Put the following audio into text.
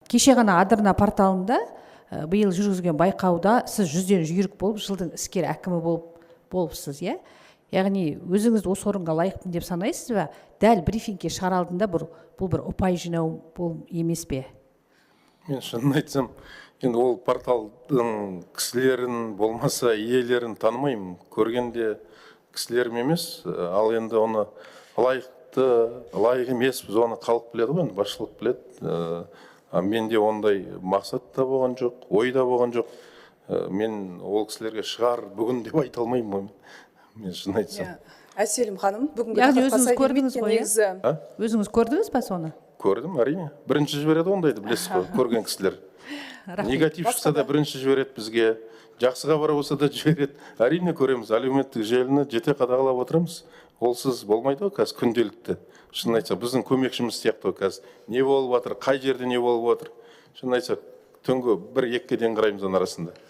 Кеше ғана Адырна порталында биыл жүргізген байқауда сіз 100-ден жүйрік болып, жылдың іскер әкімі болыпсыз, иә? Яғни өзіңізді осы орынға лайықпын деп санайсыз ба? Дәл брифингке шығар алдында бұл бір ұпай жинау бұл емес пе? Мен шынын айтсам, енді ол порталдың кісілерін, болмаса иелерін танымаймын, көрген де кісілерім емес. Ал енді оны лайықты, лайық емеспіз, оны халық біледі ғой, енді басшылық біледі. А менде ондай мақсат та болған жоқ, ой да болған жоқ. Мен ол кісілерге шығар бүгін деп айта алмаймын ғой мен, шын айтсам. Иә. Әселім ханым, бүгінгі Яғни тақырыпқа өзіңіз сай көрдіңіз келмейді ғой, иә? негізі. А? Өзіңіз көрдіңіз ба соны? Көрдім, әрине. Бірінші жібереді ондайды, білесіз ғой, көрген кісілер. Рахмет. Негатив шықса да, бірінші жібереді бізге, жақсы хабар болса да, жібереді. Әрине, көреміз, әлеуметтік желіні жете қадағалап отырамыз. Олсыз болмайды ғой қазір күнделікті. Шынын айтсақ, біздің көмекшіміз сияқты ғой қазір. Не болып жатыр, қай жерде не болып жатыр. Шынын айтсақ, түнгі 1-2-ге дейін қараймыз оның арасында.